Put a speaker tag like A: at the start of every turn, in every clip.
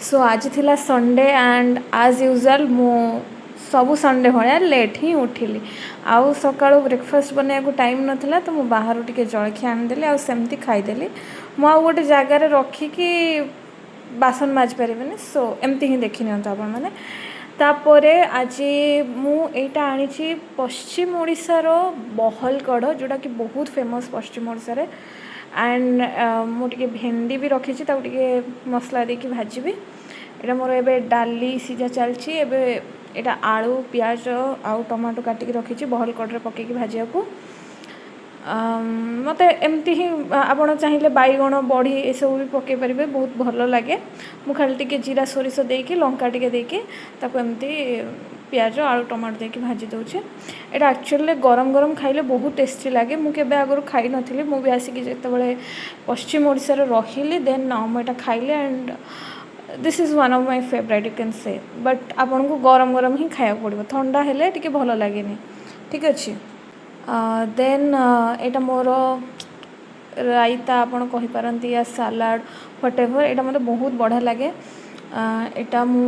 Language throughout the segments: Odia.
A: ସୋ ଆଜି ଥିଲା ସଣ୍ଡେ ଆଣ୍ଡ ଆଜ୍ ୟୁଜୁଆଲ୍ ମୁଁ ସବୁ ସଣ୍ଡେ ଭଳିଆ ଲେଟ୍ ହିଁ ଉଠିଲି। ଆଉ ସକାଳୁ ବ୍ରେକଫାଷ୍ଟ ବନେଇବାକୁ ଟାଇମ୍ ନଥିଲା, ତ ମୁଁ ବାହାରୁ ଟିକେ ଜଳଖିଆ ଆଣିଦେଲି ଆଉ ସେମିତି ଖାଇଦେଲି। ମୁଁ ଆଉ ଗୋଟେ ଜାଗାରେ ରଖିକି ବାସନ ମାଜି ପାରିବିନି, ସୋ ଏମିତି ହିଁ ଦେଖିନିଅନ୍ତୁ ଆପଣମାନେ। ତାପରେ ଆଜି ମୁଁ ଏଇଟା ଆଣିଛି ପଶ୍ଚିମ ଓଡ଼ିଶାର ବହଲକଢ଼, ଯେଉଁଟାକି ବହୁତ ଫେମସ୍ ପଶ୍ଚିମ ଓଡ଼ିଶାରେ। ଆଣ୍ଡ ମୁଁ ଟିକେ ଭେଣ୍ଡି ବି ରଖିଛି, ତାକୁ ଟିକେ ମସଲା ଦେଇକି ଭାଜିବି। ଏଇଟା ମୋର ଏବେ ଡାଲି ସିଝା ଚାଲିଛି। ଏବେ ଏଇଟା ଆଳୁ, ପିଆଜ ଆଉ ଟମାଟୋ କାଟିକି ରଖିଛି ବହଲକଢ଼ରେ ପକେଇକି ଭାଜିବାକୁ। ମୋତେ ଏମିତି ହିଁ, ଆପଣ ଚାହିଁଲେ ବାଇଗଣ, ବଢ଼ି ଏସବୁ ବି ପକାଇ ପାରିବେ, ବହୁତ ଭଲ ଲାଗେ। ମୁଁ ଖାଲି ଟିକେ ଜିରା, ସୋରିଷ ଦେଇକି, ଲଙ୍କା ଟିକେ ଦେଇକି ତାକୁ ଏମିତି ପିଆଜ, ଆଳୁ, ଟମାଟୋ ଦେଇକି ଭାଜି ଦେଉଛି। ଏଇଟା ଆକ୍ଚୁଆଲି ଗରମ ଗରମ ଖାଇଲେ ବହୁତ ଟେଷ୍ଟି ଲାଗେ। ମୁଁ କେବେ ଆଗରୁ ଖାଇନଥିଲି। ମୁଁ ବି ଆସିକି ଯେତେବେଳେ ପଶ୍ଚିମ ଓଡ଼ିଶାରେ ରହିଲି, ଦେନ୍ ମୁଁ ଏଇଟା ଖାଇଲି and this is one of my favourite, you can say. But ଆପଣଙ୍କୁ ଗରମ ଗରମ ହିଁ ଖାଇବାକୁ ପଡ଼ିବ, ଥଣ୍ଡା ହେଲେ ଟିକେ ଭଲ ଲାଗେନି। ଠିକ୍ ଅଛି। ଦେନ୍ ଏଇଟା ମୋର ରାଇତା ଆପଣ କହିପାରନ୍ତି ୟା ସାଲାଡ଼, what ever. ଏଇଟା ମୋତେ ବହୁତ ବଢ଼ିଆ ଲାଗେ। ଏଇଟା ମୁଁ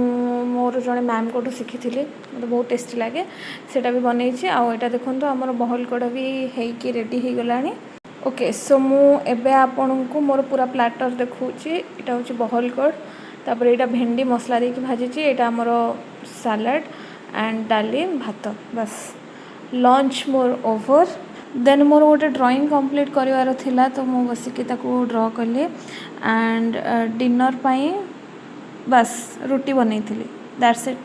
A: ମୋର ଜଣେ ମ୍ୟାମ୍ଙ୍କଠୁ ଶିଖିଥିଲି। ମୋତେ ବହୁତ ଟେଷ୍ଟି ଲାଗେ, ସେଇଟା ବି ବନେଇଛି। ଆଉ ଏଇଟା ଦେଖନ୍ତୁ, ଆମର ବହଲକଢ଼ ବି ହେଇକି ରେଡ଼ି ହେଇଗଲାଣି। ଓକେ, ସୋ ମୁଁ ଏବେ ଆପଣଙ୍କୁ ମୋର ପୁରା ପ୍ଲାଟର୍ ଦେଖାଉଛି। ଏଇଟା ହେଉଛି ବହଲକଢ଼, ତାପରେ ଏଇଟା ଭେଣ୍ଡି ମସଲା ଦେଇକି ଭାଜିଛି, ଏଇଟା ଆମର ସାଲାଡ଼ ଆଣ୍ଡ ଡାଲି, ଭାତ। ବାସ୍, ଲଞ୍ଚ ମୋର ଓଭର୍। ଦେନ୍ ମୋର ଗୋଟେ ଡ୍ରଇଂ କମ୍ପ୍ଲିଟ୍ କରିବାର ଥିଲା, ତ ମୁଁ ବସିକି ତାକୁ ଡ୍ର କଲି। ଆଣ୍ଡ ଡିନର୍ ପାଇଁ ବାସ୍ ରୁଟି ବନେଇଥିଲି। That's it.